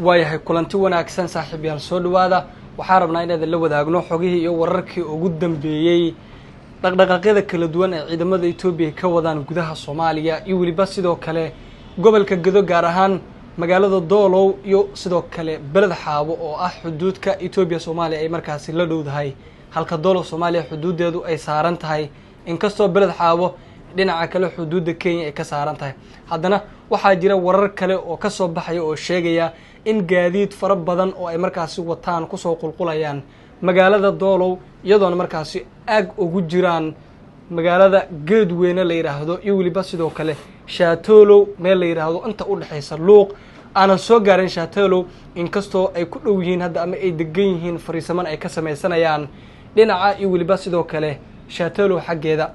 Waayahay, kulanti wanaagsan, saaxiibyaal, soo dhawaada. Waxaa rabnaa inaad la wadaagno xogihii iyo wararkii ugu dambeeyey dhaqdhaqaaqyada kala duwan ee ciidamada Etoobiya ka wadaan gudaha Soomaaliya iyo weliba sidoo kale gobolka Gedo, gaar ahaan magaalada Doolow iyo sidoo kale Beled Xaabo oo ah xuduudka Etoobiya Soomaaliya ay markaasi la dhowdahay, halka Doolow Soomaaliya xuduuddeedu ay saaran tahay, inkastoo Beled Xaabo dhinaca kale xuduudda Kenya ay ka saaran tahay. Haddana waxaa jira warar kale oo kasoo baxaya oo sheegaya in gaadiid fara badan oo ay markaasi wataan kusoo qulqulayaan magaalada Doolow, iyadoona markaasi aag ugu jiraan magaalada Geedweyne la yidhaahdo iyo weliba sidoo kale Shaatolow meel la yidhaahdo, inta u dhexaysa Luuq aanan soo gaarin Shaatolow, inkastoo ay ku dhow yihiin hadda ama ay degan yihiin, fariisaman ay ka samaysanayaan dhinaca iyo weliba sidoo kale Shaatolow xaggeeda.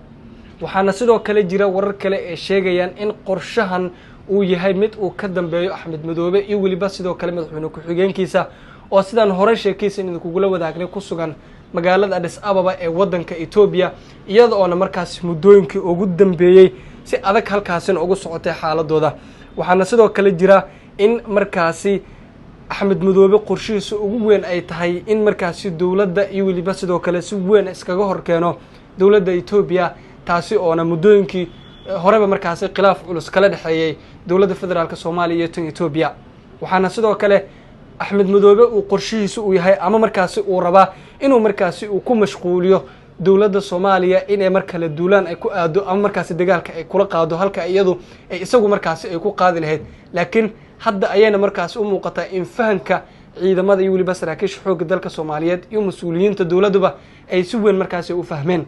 Waxaana sidoo kale jira warar kale ee sheegayaan in qorshahan uu yahay mid uu ka dambeeyo Axmed Madoobe iyo weliba sidoo kale madaxweyne ku-xigeenkiisa, oo sidaan horey sheekaysan idinkugula wadaagnay ku sugan magaalada Adis Ababa ee waddanka Etoobiya, iyada oona markaasi muddooyinkii ugu dambeeyey si adag halkaasina ugu socotay xaaladooda. Waxaana sidoo kale jira in markaasi Axmed Madoobe qorshihiisa ugu weyn ay tahay in markaasi dowladda iyo weliba sidoo kale si weyn iskaga horkeeno dowladda Etoobiya, taasi oona muddooyinkii horeba markaasi khilaaf culus kala dhexeeyey dowladda federaalka Soomaaliya iyo tan Etoobiya. Waxaana sidoo kale Axmed Madoobe uu qorshihiisa uu yahay ama markaasi uu rabaa inuu markaasi uu ku mashquuliyo dowladda Soomaaliya inay mar kale duulaan ay ku aado ama markaasi dagaalka ay kula qaado halka iyadu ay isagu markaasi ay ku qaadi lahayd. Laakiin hadda ayayna markaasi u muuqataa in fahamka ciidamada iyo weliba saraakiisha xoogga dalka Soomaaliyeed iyo mas-uuliyiinta dowladduba ay si weyn markaasi u fahmeen.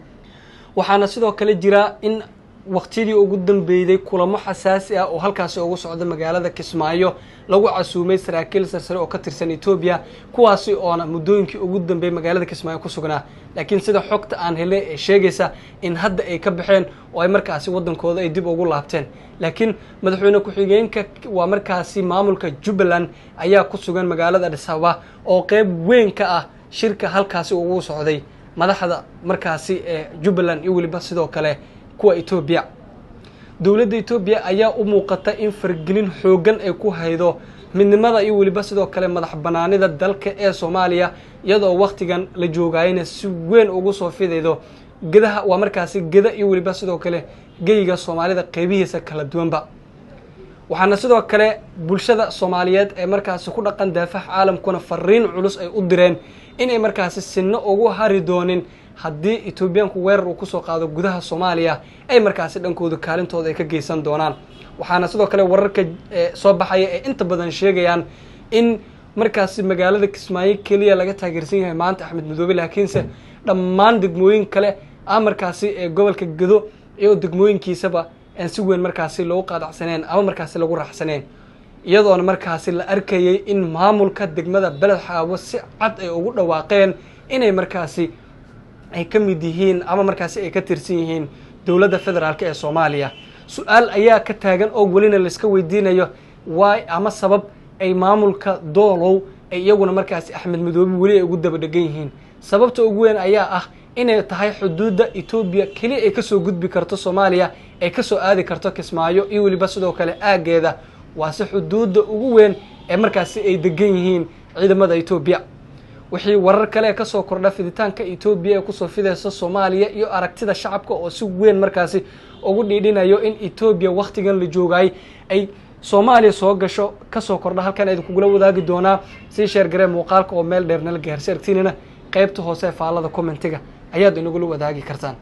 Waxaana sidoo kale jira in waqtiyadii ugu dambeeyday kulamo xasaasi ah oo halkaasi ugu socda magaalada Kismaayo lagu casuumay saraakiil sarsare oo ka tirsan Etoobiya, kuwaasi oona muddooyinkii ugu dambeeyay magaalada Kismaayo ku sugnaa, laakiin sida xogta aan helnay ee sheegaysa in hadda ay ka baxeen oo ay markaasi waddankooda ay dib ugu laabteen. Laakiin madaxweyne ku-xigeenka waa markaasi maamulka Jubbaland ayaa ku sugan magaalada Addis Ababa oo qeyb weyn ka ah shirka halkaasi ugu socday madaxda markaasi ee Jubbaland iyo weliba sidoo kale kuwa Etoobiya. Dowladda Etoobiya ayaa u muuqata in fargelin xooggan ay ku haydo midnimada iyo weliba sidoo kale madax banaanida dalka ee Soomaaliya, iyadoo waktigan la joogayna si weyn ugu soo fidaydo gedaha waa markaasi geda iyo weliba sidoo kale geyiga Soomaalida qeybihiisa kala duwanba. Waxaana sidoo kale bulshada Soomaaliyeed ee markaasi ku dhaqan daafaha caalamkuna fariin culus ay u direen inay markaasi sinno ugu hari doonin haddii Etoobiyaanku weerar uu kusoo qaado gudaha Soomaaliya, ay markaasi dhankooda kaalintooda ay ka geysan doonaan. Waxaana sidoo kale wararka soo baxaya ee inta badan sheegayaan in markaasi magaalada Kismaayo keliya laga taageersan yahay maanta Axmed Madoobe, laakiinse dhammaan degmooyin kale ah markaasi ee gobolka Gedo iyo degmooyinkiisaba aan si weyn markaasi loogu qaadacsaneen ama markaasi lagu raaxsaneen, iyadoona markaasi la arkayay in maamulka degmada Beled Xaabo si cad ay ugu dhawaaqeen inay markaasi ay ka mid yihiin ama markaasi ay ka tirsan yihiin dowladda federaalk ee Soomaaliya. Su-aal ayaa ka taagan oo welina laiska weydiinayo waay ama sabab ay maamulka Doolow ay iyaguna markaasi Axmed Madoobe weli ay ugu daba dhegan yihiin. Sababta ugu weyn ayaa ah inay tahay xuduudda Etoobiya keliya ay kasoo gudbi karto Soomaaliya, ay kasoo aadi karto Kismaayo iyo weliba sidoo kale aaggeeda, waase xuduudda ugu weyn ee markaasi ay degan yihiin ciidamada Etoobiya. Wixii warar kale kasoo kordha fiditaanka Etoobiya ee kusoo fidaysa Soomaaliya iyo aragtida shacabka oo si weyn markaasi ugu dhiidhinayo in Etoobiya wakhtigan la joogaay ay Soomaaliya soo gasho kasoo kordha, halkan idinkugula wadaagi doonaa. Sii share garee muuqaalka oo meel dheer nala gaarsi. Aragtiinana qaybta hoose ee faallada commentiga ayaad inagula wadaagi kartaan.